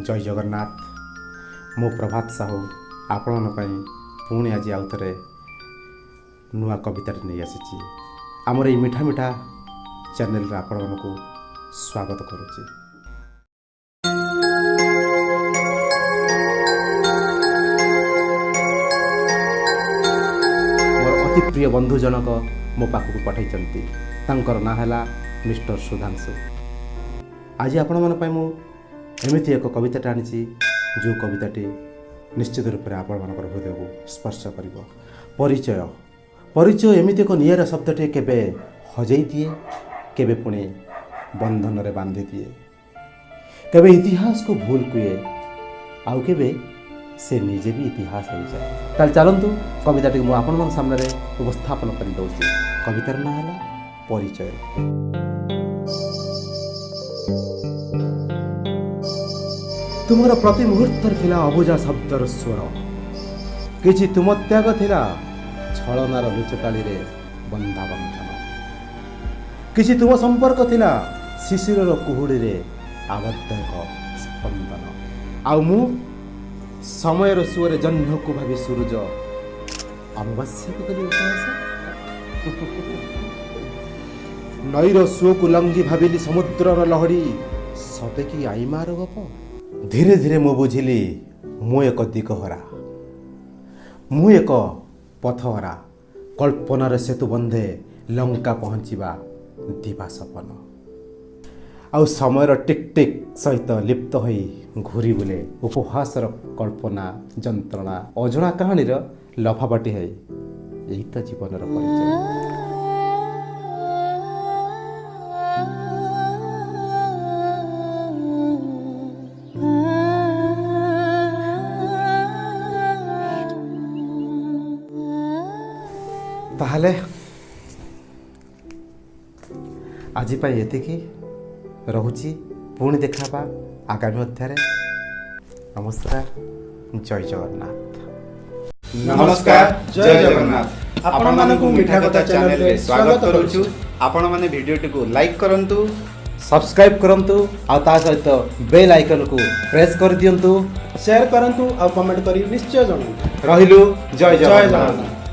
ଜୟ ଜଗନ୍ନାଥ। ମୁଁ ପ୍ରଭାତ ସାହୁ ଆପଣଙ୍କ ପାଇଁ ପୁଣି ଆଜି ଆଉ ଥରେ ନୂଆ କବିତାଟି ନେଇ ଆସିଛି। ଆମର ଏଇ ମିଠା ମିଠା ଚ୍ୟାନେଲରେ ଆପଣମାନଙ୍କୁ ସ୍ୱାଗତ କରୁଛି। ମୋର ଅତି ପ୍ରିୟ ବନ୍ଧୁ ଜଣକ ମୋ ପାଖକୁ ପଠାଇଛନ୍ତି। ତାଙ୍କର ନାଁ ହେଲା ମିଷ୍ଟର ସୁଧାଂଶୁ। ଆଜି ଆପଣମାନଙ୍କ ପାଇଁ ମୁଁ ଏମିତି ଏକ କବିତାଟା ଆଣିଛି, ଯେଉଁ କବିତାଟି ନିଶ୍ଚିତ ରୂପରେ ଆପଣମାନଙ୍କର ହୃଦୟକୁ ସ୍ପର୍ଶ କରିବ। ପରିଚୟ। ପରିଚୟ ଏମିତି ଏକ ନିଆରା ଶବ୍ଦଟିଏ, କେବେ ହଜେଇ ଦିଏ, କେବେ ପୁଣି ବନ୍ଧନରେ ବାନ୍ଧି ଦିଏ, କେବେ ଇତିହାସକୁ ଭୁଲ କୁହେ, ଆଉ କେବେ ସେ ନିଜେ ବି ଇତିହାସ ହେଇଯାଏ। ତାହେଲେ ଚାଲନ୍ତୁ, କବିତାଟିକୁ ମୁଁ ଆପଣମାନଙ୍କ ସାମ୍ନାରେ ଉପସ୍ଥାପନ କରିଦେଉଛି। କବିତାର ନାଁ ହେଲା ପରିଚୟ। ତୁମର ପ୍ରତି ମୁହୂର୍ତ୍ତରେ ଥିଲା ଅବୁଝା ଶବ୍ଦର ସ୍ୱର, କିଛି ତୁମ ତ୍ୟାଗ ଥିଲା ଛଳନାର ଲୁଚକାଳିରେ ବନ୍ଧା ବନ୍ଧନ, କିଛି ତୁମ ସମ୍ପର୍କ ଥିଲା ଶିଶିରର କୁହୁଡ଼ିରେ ଆବଦ୍ଧ ଏକ ସ୍ପନ୍ଦନ। ଆଉ ମୁଁ ସମୟର ସୁଅରେ ଜହ୍ନକୁ ଭାବି ସୂରୁଜ, ଅମାବାସ୍ୟାକୁ କଲି ଉପବାସ। ନଈର ସୁଅକୁ ଲଙ୍ଘି ଭାବିଲି ସମୁଦ୍ରର ଲହଡ଼ି, ସତେ କି ଆଇମାର ଗପ। ଧୀରେ ଧୀରେ ମୁଁ ବୁଝିଲି ମୁଁ ଏକ ଦିଗହରା, ମୁଁ ଏକ ପଥହରା। କଳ୍ପନାର ସେତୁ ବନ୍ଧେ ଲଙ୍କା ପହଞ୍ଚିବା ଦିବା ସପନ, ଆଉ ସମୟର ଟିକ୍ ଟିକ୍ ସହିତ ଲିପ୍ତ ହୋଇ ଘୁରି ବୁଲେ ଉପହାସର କଳ୍ପନା, ଯନ୍ତ୍ରଣା, ଅଜଣା କାହାଣୀର ଲଫାପାଟି ହେଇ। ଏଇ ତ ଜୀବନର ପରିଚୟ। ତାହେଲେ ଆଜି ପାଇଁ ଏତିକି ରହୁଛି। ପୁଣି ଦେଖା ହେବା ଆଗାମୀ ଅଧ୍ୟାୟରେ। ନମସ୍କାର, ଜୟ ଜଗନ୍ନାଥ। ନମସ୍କାର, ଜୟ ଜଗନ୍ନାଥ। ଆପଣମାନଙ୍କୁ ମିଠା କଥା ଚ୍ୟାନେଲରେ ସ୍ୱାଗତ କରୁଛୁ। ଆପଣମାନେ ଭିଡ଼ିଓଟିକୁ ଲାଇକ୍ କରନ୍ତୁ, ସବସ୍କ୍ରାଇବ୍ କରନ୍ତୁ, ଆଉ ତା ସହିତ ବେଲ୍ ଆଇକନ୍କୁ ପ୍ରେସ୍ କରିଦିଅନ୍ତୁ, ସେୟାର କରନ୍ତୁ ଆଉ କମେଣ୍ଟ କରି ନିଶ୍ଚୟ ଜଣାନ୍ତୁ। ରହିଲୁ, ଜୟ ଜୟ ଜଗନ୍ନାଥ। ଜଗନ୍ନାଥ।